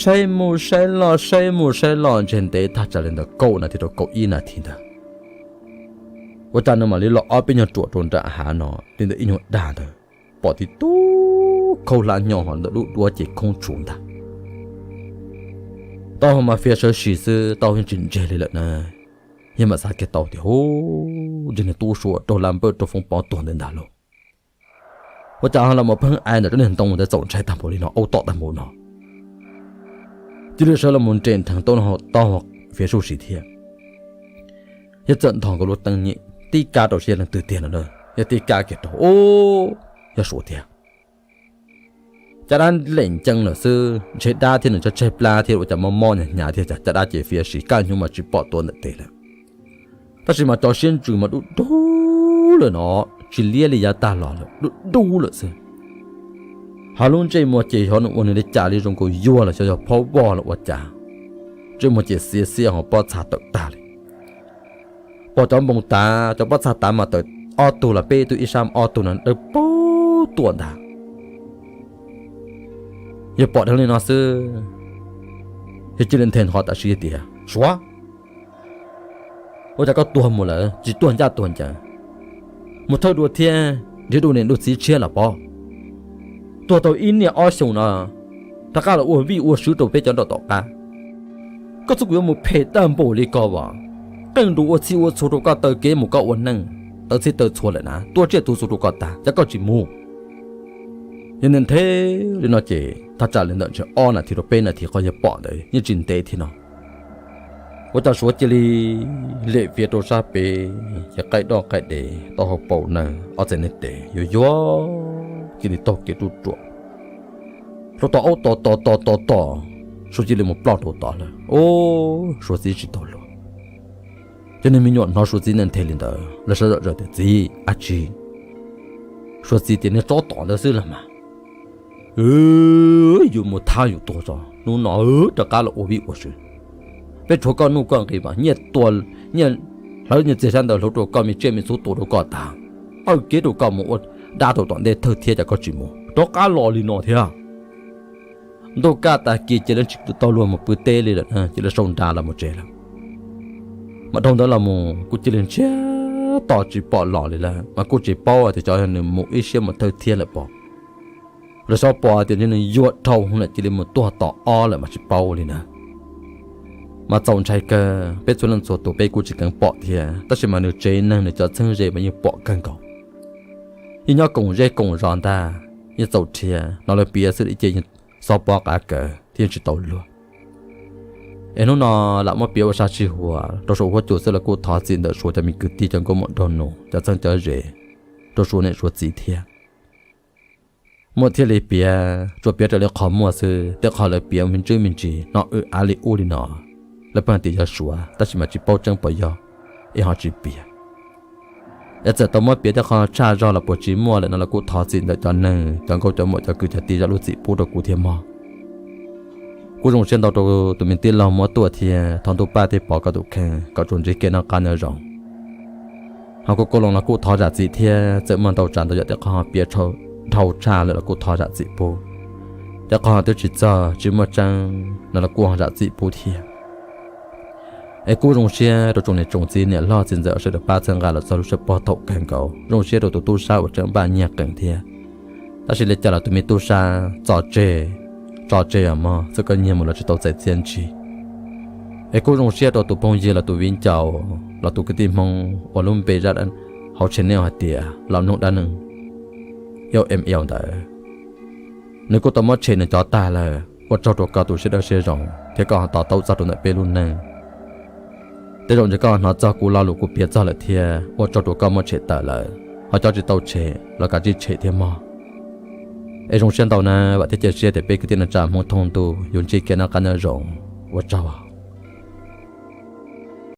Saib mus saib los saib mus saib los ntshe ntev tag tsam li ntawm kaum nas this rau kaum ib nas this ntawd. Ua cas nws mam li los ob peb nyuag ruam rau nram hav no li ntawm ib nyuag dag ntawd, pom tib tug khaub hlab nyo ho ntawm lub duab ces khoob tshuv ntag. Tau mas fiav sawv sis xwb, tau yeej tsis ntseg li lawm na. Yog mam xav kiag tau tias hu, ntshe niag tub Suav raug laj npawj raug foob pob tuag ntawd ntag lauj. Ua cas ho los mus pheej ais ntawm tsob niag ntoo ntawd txaus ntshai tag npaum li no, aub tom tag npaum no. Cia li sawv los mus nres nrheev tau no tau fiav sub sis thiab. Yog txawm nthos nkaus lub teeb nyem tib kab rau seb yog leej twg tiag no, yog tib kab kiag rau ub, yog Suav tiag. Caj dab lem ncees lawm xwb, ntshe dab thiab nws tshaib tshaib plab thiab ua cas mob mob hnyav hnyav thiab cas caj dab ces fiav sis kaj hnyuv mas tsis pom tuav ntawm tes lawm. Tab sis mas cov siab ntsws mas dub dub lawm no, tsis liab li yav tag los lawm, dub dub lawm xwb. Ho lub ntsej muag ces xyov nws ua nws li cas li zoo nkaus yuag los xyov yog phob vog los ua cas. Ntsej muag ces xiav xiav ho pob txha tawm tag li. Pom cov npoo tav cov pob txha tav mas tawm ob tug los peb tug ib sab, ob tug no dawb paug tuaj ntag. Yog pom dheev li no xwb, yog cia li nthe nqho tam sim tias Suav, ua cas koj tuag mus lawm tsis tuag ncaj tuag ncees, mus thawj dua thiab nrhiav dua niam dua txiv tshiab los pob. Tuag tau ib niaj ob xyoos no, rov qab los ua vij ua sw rau peb cov nraum tom qab. Koj txhua kuv yuav mus phem tag npaum li ko as, qeej nrus ua txhij ua txhua rau koj taw kev mus koj ua neej, taw txhij taw txhua lawm na, tua tsiaj tu txhu rau koj tag ces koj tsis mus. Yog nthe li no ces Thaj tsam li ntawm ntshe ob nas this rau peb nas this qhov yog pom ntawd yeej tsis ntev thiab no. Ua cas Suav cia li lem fiav rau sab pem ces qaij doj qaij dev tau hauv paus nees ob txhais nees tes yuav yuav cia li taug kev ruj ruam rau tom aub tom tom tom tom tom, Suav cia li mus ploj rau tod lawm. Ub, Suav txiv tsis tau luag. Cov niag me nyuam hnov Suav txiv nthe li ntawd lawv sawv daws tias, Txiv, ab tsi? Suav txiv tias, Niag tsob tom ntawd xwb los mas. Yus mus thab yus tuag tso, hnub no rov qab los ua vij ua sw. Peb tshuav koj nuj koj nqis mas nyiaj tua, nyiaj hlawv nyiaj txiag sab ntawd hlawv rau koj, me tsiaj me txhu tua rau koj tas, aw kev rau koj mus ua dab rau tom ntej thawj thiab, cas koj tsis mus, rov qab los li no thiab. Ntuj kaj tag kis ces lawv tsis tau luag mus pw teb li lawm, ces lawv sau nra los mus tsev lawm. Mas dhau ntawd los mus kuj cia li ntsiag to tsis pom los li lawm, mas kuj tsis paub tias xyov nws mus ib siab mus thawj thiab lawm pob. Lawv xyov pom tias nws yuam dhau lawm cia li mus tuag tom ob lawm mas tsis paub li na. Mas txaus ntshai kawg, peb txhua leej txhua tus peb kuj tsis keev pom thiab, tab sis mas nws tsev neeg nws cov txheeb ze mas yeej pom kawg nkaus. Yeej nyob koom zej koom zos ntag, yeej txaus rhiab, hnov lawv piav xwb ces yeej xov pov qav kawg thiab yeej tsis tau luag. Es hnub no lam muab piav ua sab sij huam rau saum huab cua xwb los kuj thov txim ntawm Suav cov me kwv tij cov nkauj muam nraug nus cov txheeb cov ze, rau Suav niam Suav txiv thiab. Muaj thiaj li piav, tsuas piav raws li qhov muaj xwb, tej qhov lawv piav me ntsis me ntsis no wb av li ub li no, lawv pheej tias yog Suav tab sis mas tsis paub tseeb puas yog, es ho tsis piav. Es txawm tau muab piav tej qho tshaj zog los puas tsis muaj lawm no los kuj thov txim ntawm cov neeg cov nkauj cov muam cov kwv cov tij zam lub txim pub rau kuv thiab mog. Kuj zoo siab ntau rau tus me tij laug muab tuaj thiab thov Ntuj pab thiab pov koj tus kheej kom tsuas ntsib kev noj qab nyob zoo. Ho kuv Koob Loo los kuj thov zam txim thiab, txawm muaj ntau tsav ntau yam tej qho piav dhau tshaj lawm los kuj thov zam txim pub. Tej qho twb tsis txog tsis muaj tseeb no los kuj ho zam txim pub thiab. Es kuj zoo siab rau tsoom niam tsoom txiv niam hlob txiv ntxawm sawv daws pab txhawb nqa los txog lub sij hawm pog thaum kawg nkaus, zoo siab rau tus tub sab uas tseem npaj nyiag qees thiab. Tab sis li cas los tus me tub sab txo tseg, tso tseg os mog, txawm koj nyiag mus los tsis tau txais txiaj ntsig. Es kuj zoo siab rau tus phooj ywg los tus viv ncaus los tus kwv tij Hmoob uas lub npe zaj hauv channel hais tias Los Mloog Dab Neeg L M L ntawd. Nws kuj tau muab tshem nws cov tag lawm, ua tsaug rau koj tus siab dawb siab zoo thiab koj ho to taub txog rau ntawm peb lub neej. Tej zaum ntshe koj hnov txog kuv lo lus kuv piav txog lawm thiab, ua tsaug rau koj muab tshem tawm lawm, ho cov tsis tau tshem los kav tsij tshem thiab mog. Es zoo siab ntau na, vam thiab cia siab tias peb kwv tij neej tsa Hmoob thoob ntuj yuav ntsib kev noj qab nyob zoo. Ua tsaug.